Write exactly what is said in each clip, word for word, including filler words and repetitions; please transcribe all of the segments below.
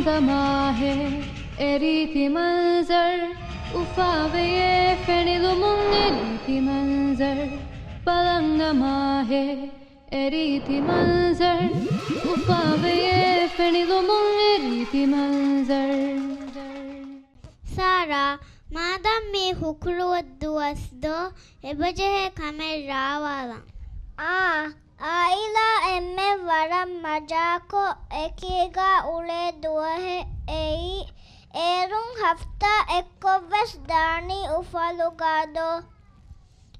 ގަމާހެ އެރީތި މަންޒަރު އުފާވެޔޭ ފެނިލުމުން އެރީތި މަންޒަރު ބަލަން ގަމާހެ އެރީތި މަންޒަރު އުފާވެޔޭ ފެނިލުމުން އެރީތި މަންޒަރު. ސާރާ، މާދަން މީ ހުކުރު ދުވަސް ދޯ؟ އެބަޖެހޭ ކަމެއް ރާވާލަން. އާ، އާއިލާ އެންމެން ވަރަށް މަޖާކޮށް އެކީގާ އުޅޭ ދުވަހެއް އެއީ. އޭރުން ހަފްތާ އެއްކޮށްވެސް ދާނީ އުފަލުގާ ދޯ؟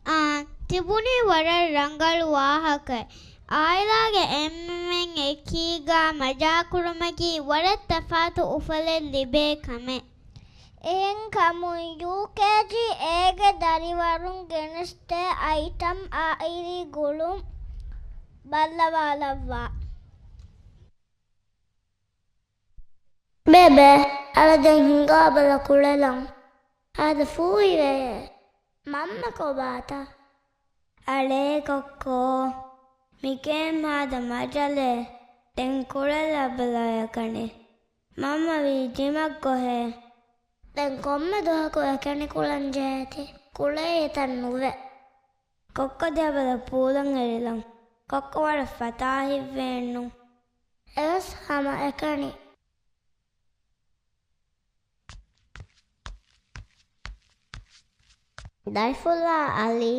އާނ، ތިބުނީ ވަރަށް ރަނގަޅު ވާހަކައެއް. އާއިލާގެ އެންމެން އެކީގާ މަޖާކުރުމަކީ ވަރަށް ތަފާތު އުފަލެއް ލިބޭ ކަމެއް. އެހެންކަމުން ޔޫކޭޖީ އޭގެ ދަރިވަރުން ގެނެސްދޭ އައިޓަމް އާއިރީ ގުޅުން ބައްލަވާލައްވާ. ބޭބެ، އަޅަ ދެން ހިނގާބަލަ ކުޅެލަން. އާދެ ފޫހިވެޔޭ. މަންމަ ކޮބާތަ؟ އަޅޭ ކޮއްކޯ، މިގޭން މާދަ މަޖަލޭ. ދެން ކުޅެލާބަލަ އެކަނި. މަންމަ ވީ ޖިމަށް ގޮހޭ. ދެން ކޮންމެ ދުވަހަކު އެކަނި ކުޅަން ޖެހޭތީ؟ ކުޅޭ އެތަން ނުވޭ. ކޮއްކޮ ދިޔަބަލަ ޕޫލަށް އެރިލަން. ކޮއްކޮ ވަރަށް ފަތާހިތްވޭނު. އެވެސް ހަމަ އެކަނި. ދަރިފުޅާ އަލީ،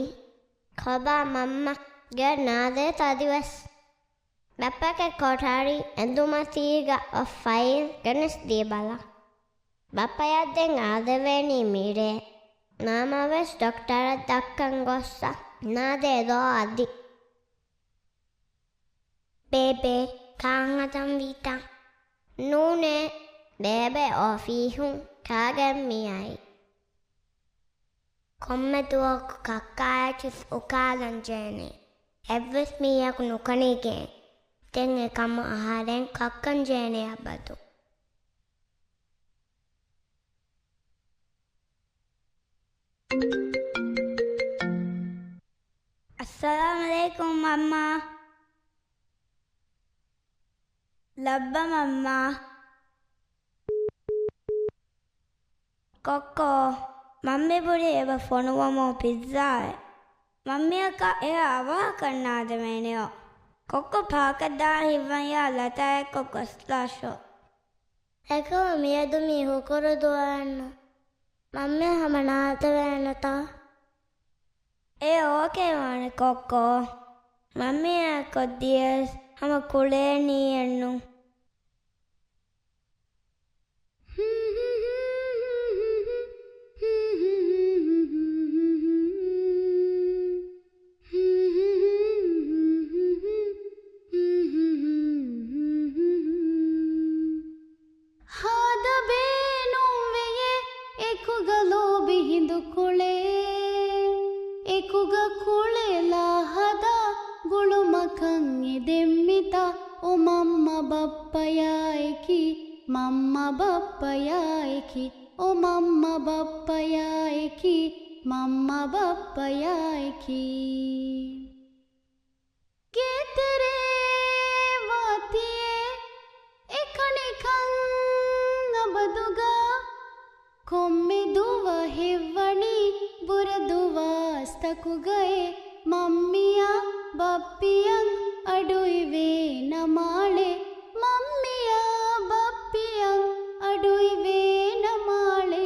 ކޮބާ މަންމަ ގެ ނާދޭ ތަދިވެސް؟ ބައްޕަގެ ކޮޓަރި އެނދުމަތީގަ އޮތް ފައިލް ގެނެސް ދީބަލަ. ބައްޕަޔަށް ދެން އާދެވޭނީ މިރޭ. މާމަވެސް ޑޮކްޓަރަށް ދައްކަން ގޮއްސަ ނާދޭ ދޯ އަދި. ބޭބެ، ކާން ހަދަން ވީތަ؟ ނޫނޭ، ބޭބެ އޮފީހުން ކާގެން މިއައީ. ކޮންމެ ދުވަހަކު ކައްކާއަކީ އުކާލަން ޖެހޭނެ. އެއްވެސް މީހަކު ނުކަނީގެން. ދެން އެކަމު އަހަރެން ކައްކަން ޖެހޭނެ އަބަދު. އައްސަލާމް ޢަލައިކުމް މަންމާ. ލައްބަ މަންމާ. ކޮއްކޯ، މަންމި ބުނި އެބަ ފޮނުވަމުން ޕިއްޒާއެއް. މަންމިއަކަށް އެއާ އަވަހަކަށް ނާދެވޭނެޔޯ. ކޮއްކޮ ޕާކަށް ދާ ހިތްވަންޏާ ލަތާއެއްކޮށް ގޮސްލާށޯ. އެކަމަ މިއަދު މީ ހުކުރު ދުވަހެއްނު. މަންމި ހަމަ ނާދެވޭނެތާ؟ އޭ އޯކޭ ވާނެ ކޮއްކޯ. މަންމިއާ ކޮށްދިޔަސް ހަމަ ކުޅޭނީއެއްނު. ހާދަ ބޭނުންވެޔޭ އެކުގަ ލޯބި ހިނދުކޮޅެއް. އެކުގަ ކުޅެލާ ހަދާ ގުޅުމަކަށް އެދެން މިތާ. އޯ މަންމަ ބައްޕަޔާއެކީ، މަންމަ ބައްޕަޔާއެކީ. އޯ މަންމަ ބައްޕަޔާއެކީ، މަންމަ ބައްޕަޔާއެކީ. ގޭތެރޭ ވާތީއޭ އެކަނިކަން އަބަދުގަ. ކޮންމެ ދުވަހެއްވަނީ ބުރަ ދުވަސްތަކުގައޭ. މަންމިއާ ބައްޕިއަށް އަޑުއިވޭ ނަމާޅޭ. މަންމިއާ ބައްޕިއަށް އަޑުއިވޭ ނަމާޅޭ.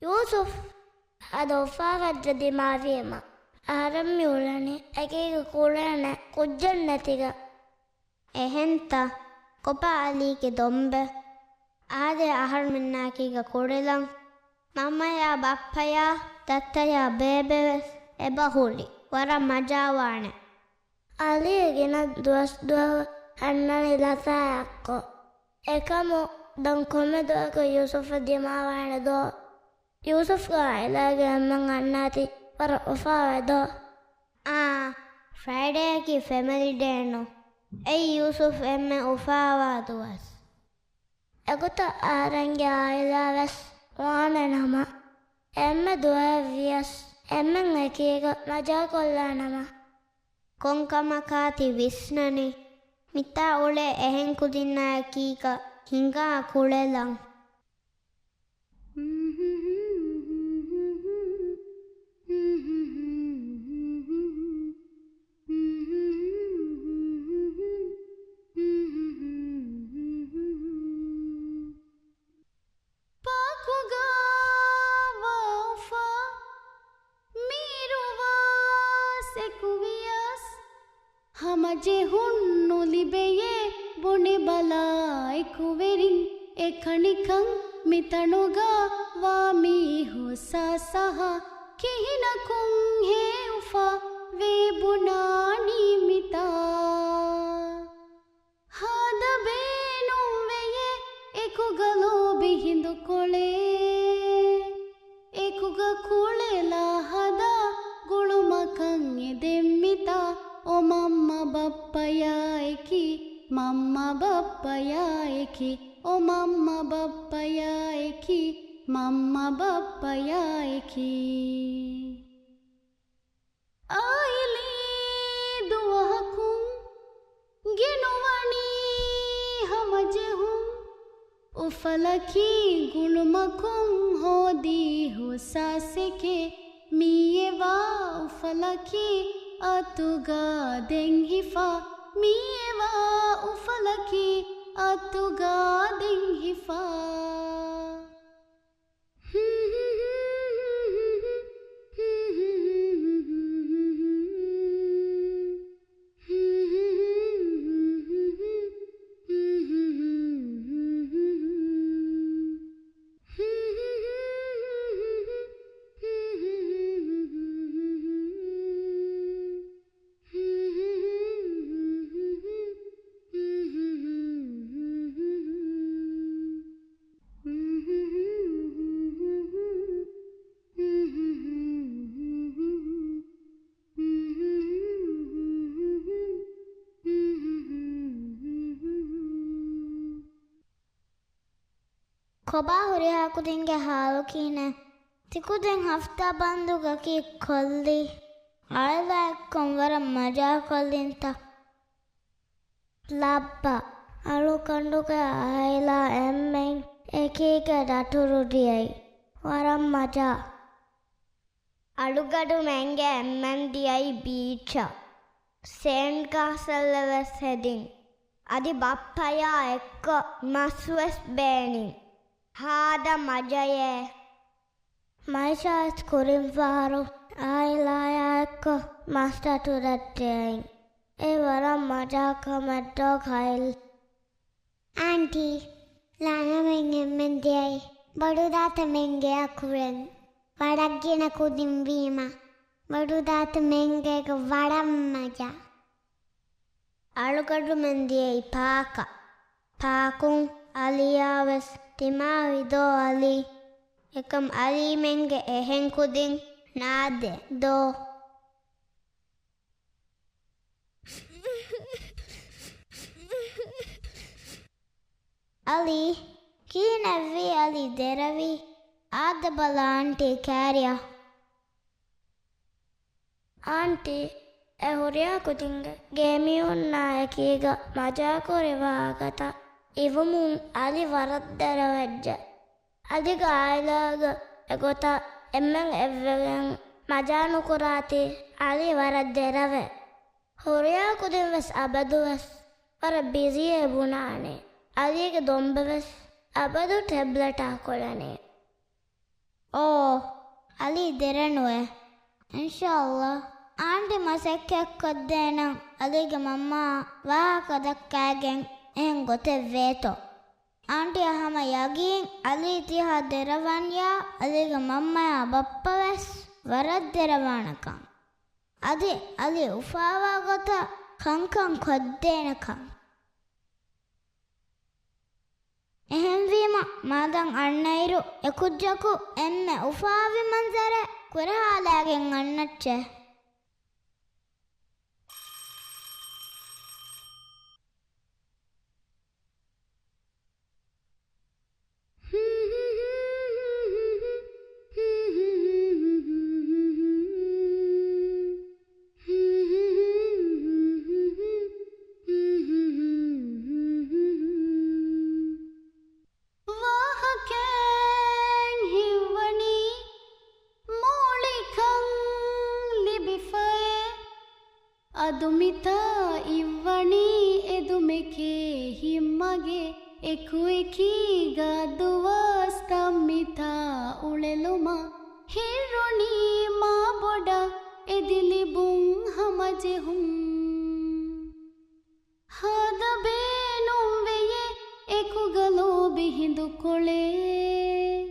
ޔޫސުފް އަދި އުފާވެއްޖެ ދިމާވީމަ، އަހަރެން މި އުޅެނީ އެކީގަ ކުޅޭނެ ކުއްޖެއް ނެތިގަ. އެހެންތަ؟ ކޮބާ އަލީގެ ދޮންބެ؟ އާދެ، އަހަރުމެންނާއެކީގަ ކުޅެލަން. މަންމަޔާ ބައްޕަޔާ ދައްތަޔާ ބޭބެވެސް އެބަހުރި. ވަރަށް މަޖާވާނެ. އަލީ ގިނަ ދުވަސް ދުވަހު އަންނަނީ ލަތާއަށްކޮށް. އެކަމު ދެން ކޮންމެ ދުވަހަކު ޔޫސުފް ދިމާވާނެ ދޯ؟ ޔޫސުފްގެ އާއިލާގެ އެންމެން އަންނާތީ ވަރަށް އުފާވޭ ދޯ؟ އާ، ފްރައިޑޭއަކީ ފެމިލީ ޑޭ ނޫން. އެއީ ޔޫސުފް އެންމެ އުފާވާ ދުވަސް. އެގޮތަށް އަހަރެންގެ އާއިލާވެސް ވާނެ ނަމަ، އެންމެ ދުވަހެއް ވިޔަސް އެންމެން އެކީގަ މަޖާކޮށްލާ ނަމަ. ކޮންކަމަކާ ތި ވިސްނަނީ؟ މިތާ އުޅޭ އެހެން ކުދިންނާއެކީގަ ހިނގާ ކުޅެލަން. ޕާކުގަ ވާ އުފާ މީރުވާސް އެކުވިޔަސް، ހަމަޖެހުން ނުލިބެޔޭ ބުނެބަލާ އެކުވެރިން. އެކަނިކަން މިތަނުގަ ވާ މީހުސް ސަހާ، ކިހިނަކުންހޭ އުފާ ވޭ ބުނާނީ މިތާ. ހާދަ ބޭނުންވެޔޭ އެކުގަ ލޯބި ހިނދުކޮޅެއް. އެކުގަ ކުޅެލާ ހަދާ ގުޅުމަކަށް އެދެން މިތާ. އޮ މަންމަ ބައްޕަޔާ އެކީ، މަންމަ ބައްޕަޔާ އެކީ، އޮ މަންމަ ބައްޕަޔާ އެކީ، މަންމަ ބައްޕަޔާ އެކީ. އާއިލީ ދުވަހަކުން ގެނުވަނީ ހަމަޖެހުން. އުފަލަކީ ގުޅުމަކުން ހޯދީ ހުސާސެކޭ. މިއެވާ އުފަލަކީ އަތުގަ ދެން ހިފާ. މިއެވާ އުފަލަކީ އަތުގަ ދެން ހިފާ. ކޮބާ ހުރިހާ ކުދިންގެ ހާލު ކިހިނެއް؟ ތިކުދިން ހަފްތާ ބަންދުގަ ކީއްކޮށްލީ؟ އާއިލާއެއްކޮށް ވަރަށް މަޖާކޮށްލިންތަ؟ ލައްބަ، އަޅުގަނޑުގެ އާއިލާ އެންމެން އެކީގަ ދަތުރު ދިޔައީ. ވަރަށް މަޖާ. އަޅުގަނޑުމެންގެ އެންމެން ދިޔައީ ބީޗަށް. ސޭންޑް ކާސަލްއެއް ވެސް ހެދިން. އަދި ބައްޕަޔާ އެއްކޮށް މަސް ވެސް ބޭނިން. ހާދަ މަޖަޔޭ. މައިޝާ ވެސް ކުރިން ފަހަރު އާއިލާޔާ އެއްކޮށް މަސް ދަތުރަށް ދިޔައިން. އެ ވަރަށް މަޖާ ކަމެއް ދޯ ކައިލް. އާންޓީ، ލާނަމެން އެންމެން ދިޔައީ ބޮޑުދާތަމެންގެ އަކުރެން. ވަރަށް ގިނަ ކުދިން ވީމަ، ބޮޑުދާތަމެންގޭގަ ވަރަށް މަޖާ. އަޅުގަނޑުމެން ދިޔައީ ޕާކަށް. ޕާކުން އަލީއާ ވެސް ތިމާވި ދޯ އަލީ. އެކަމް އަލީމެންގެ އެހެން ކުދިން ނާދޭ ދޯ. އަލީ، ކިހިނެއްވީ އަލީ ދެރަވީ؟ އާދެ ބަލާ އާންޓީ ކާރިއަށް. އާންޓީ، އެ ހުރިހާ ކުދިންގެ ގޭމީހުންނާ އެކީގަ މަޖާކުރި ވާހަކަތައް އިވުމުން އަލީ ވަރަށް ދެރަވެއްޖެ. އަލީގެ އާއިލާގަ އެގޮތަށް އެންމެން އެއްވެގެން މަޖާ ނުކުރާތީ އަލީ ވަރަށް ދެރަވޭ. ހުރިހާ ކުދިން ވެސް އަބަދުވެސް ވަރަށް ބިޒީއޭ ބުނާނެ. އަލީގެ ދޮންބެ ވެސް އަބަދު ޓެބްލެޓާ ކުޅެނީ. އޯ، އަލީ ދެރަނުވޭ. އިންޝާﷲ. އާންޓީ މަސައްކަތްކޮށްދޭނަން އަލީގެ މަންމައަށް ވާހަކަ ދައްކައިގެން އެހެން ގޮތެއް ވޭތޯ. އާންޓީއަށް ހަމަ ޔަގީން އަލީ ތިހާ ދެރަވަންޏާ އަލީގެ މަންމަޔާ ބައްޕަ ވެސް ވަރަށް ދެރަވާނެކަން. އަދި އަލީ އުފާވާ ގޮތަށް ކަންކަން ކޮށްދޭނެކަން. އެހެންވީމަ، މާދަން އަންނައިރު އެކުއްޖަކު އެންމެ އުފާވި މަންޒަރެއް ކުރިހާލައިގެން އަންނައްޗޭ. ތާ އިއްވަނީ އެދުމެކޭ ހިތްމަގެ އެކުއެކީގަ ދުވަސް ތަންމިތާ އުޅެލުމަށް ހިއްރުނީ މާ ބޮޑަށް އެދި ލިބުން ހަމަޖެހުން. ހާދަ ބޭނުންވެޔޭ އެކުގަ ލޯބި ހިނދުކޮޅެއް.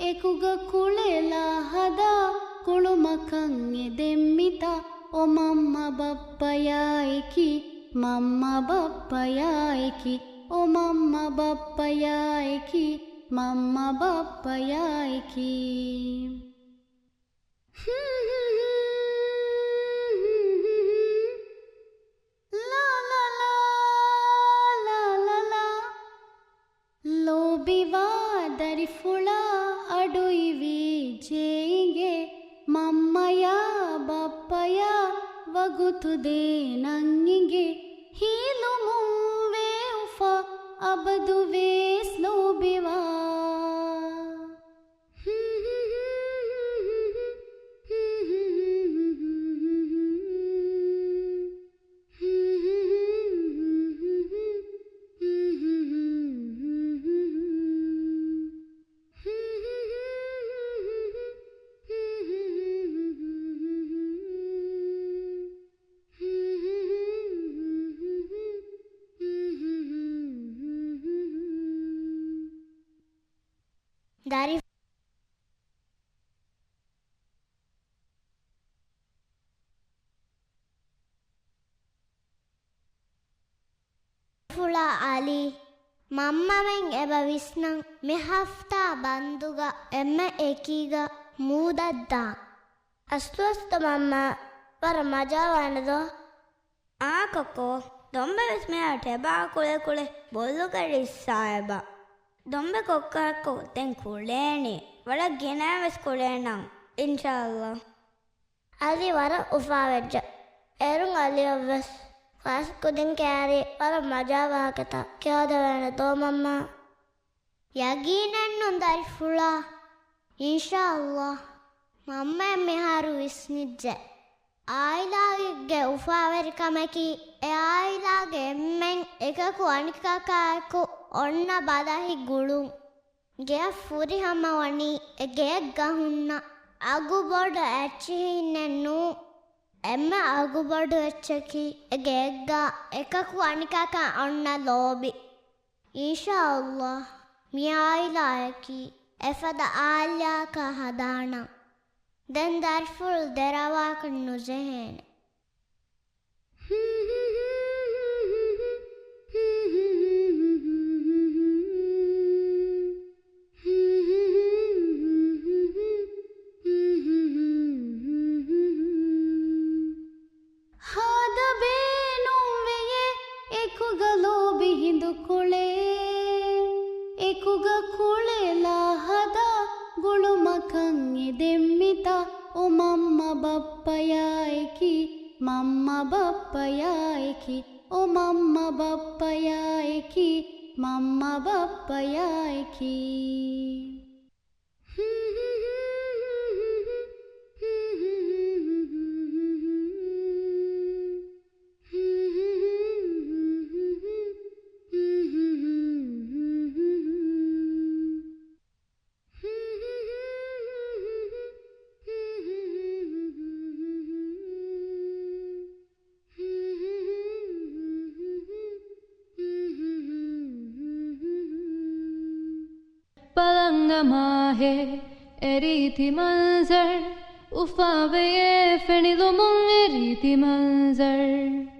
އެކުގަ ކުޅެލާ ހަދާ ކުޅުމަކަށް އެދެން މިތާ އޮ މަންމަ ބައްޕަޔާއެކީ، މަންމަ ބައްޕަޔާއެކީ، އޮ މަންމަ ބައްޕަޔާއެކީ، މަންމަ ބައްޕަޔާއެކީ. ލާ، ލާ، ލާ، ލާ، ލާ، ލާ. ލޯބިވާ ދަރިފުޅާ އަޑުއިވިއްޖެ އިނގޭ، މަންމަޔާ ބައްޕަޔާ ވަގުތު ދޭނަން އިނގޭ، ހީލުމުން ވޭ އުފާ އަބަދުވެސް ލޯބިވާ. ދަރި ފުޅާ އަލީ، މަންމަމެން އެބަ ވިސްނަން މި ހަފްތާ ބަންދުގަ އެންމެ އެކީގަ މޫދަށްދާން. އަސްތު އަސްތު މަންމާ، ވަރަށް މަޖާވާނެ ދޯ؟ އާ ކޮކޯ، ދޮންބެ ވެސް މިހާރު ޓެބާ ކުޅެ ކުޅެ ބޮލުގަ ރިއްސާ އެބަ. ދޮންބެ ކޮއްކަރަކު ދެން ކުޅޭނީ. ވަރަށް ގިނައިން ވެސް ކުޅޭނަން، އިންޝާﷲ. އަލީ ވަރަށް އުފާވެއްޖެ. އޭރުން އަލީއަށް ވެސް ކްލާސް ކުދިން ކައިރީ ވަރަށް މަޖާ ވާހަކަތައް ކިޔާދެވޭނެ ދޯ މަންމާ؟ ޔަގީނެއްނު ދަރިފުޅާ. އިންޝާﷲ. މަންމައަށް މިހާރު ވިސްނިއްޖެ. އާއިލާގެ އުފާވެރިކަމަކީ، އެ އާއިލާގެ އެންމެން އެކަކު އަނެކަކާއެކު އޮންނަ ބަލަހި ގުޅުން. ގެއަށް ފުރިހަމަ ވަނީ އެ ގެއެއްގަ ހުންނަ އަގުބޮޑު އެއްޗިހިންނެއް ނޫން. އެންމެ އަގުބޮޑު އެއްޗަކީ އެ ގެއެއްގަ އެކަކު އަނެކަކަށް އޮންނަ ލޯބި. އިންޝާﷲ، މި އާއިލާއަކީ އެފަދަ އާއިލާއަކަށް ހަދާނަން. ދެން ދަރިފުޅު ދެރަވާކަށް ނުޖެހޭނެ. ހާދަ ބޭނުންވެޔޭ އެކުގަ ލޯބި ހިނދުކޮޅެއް. އެކުގަ ކުޅެލާ ހަދާ ގުޅުމަކަށް އެދެން މިތާ އޮ މަންމަ ބައްޕަޔާއެކީ، މަންމަ ބައްޕަޔާއެކީ، އޮ މަންމަ ބައްޕަޔާއެކީ، މަންމަ ބައްޕަޔާއެކީ. ބަލަން އަމާހޭ އެ ރީތި މަންޒަރު، އުފާވެޔޭ ފެނިލުމުން އެ ރީތި މަންޒަރު.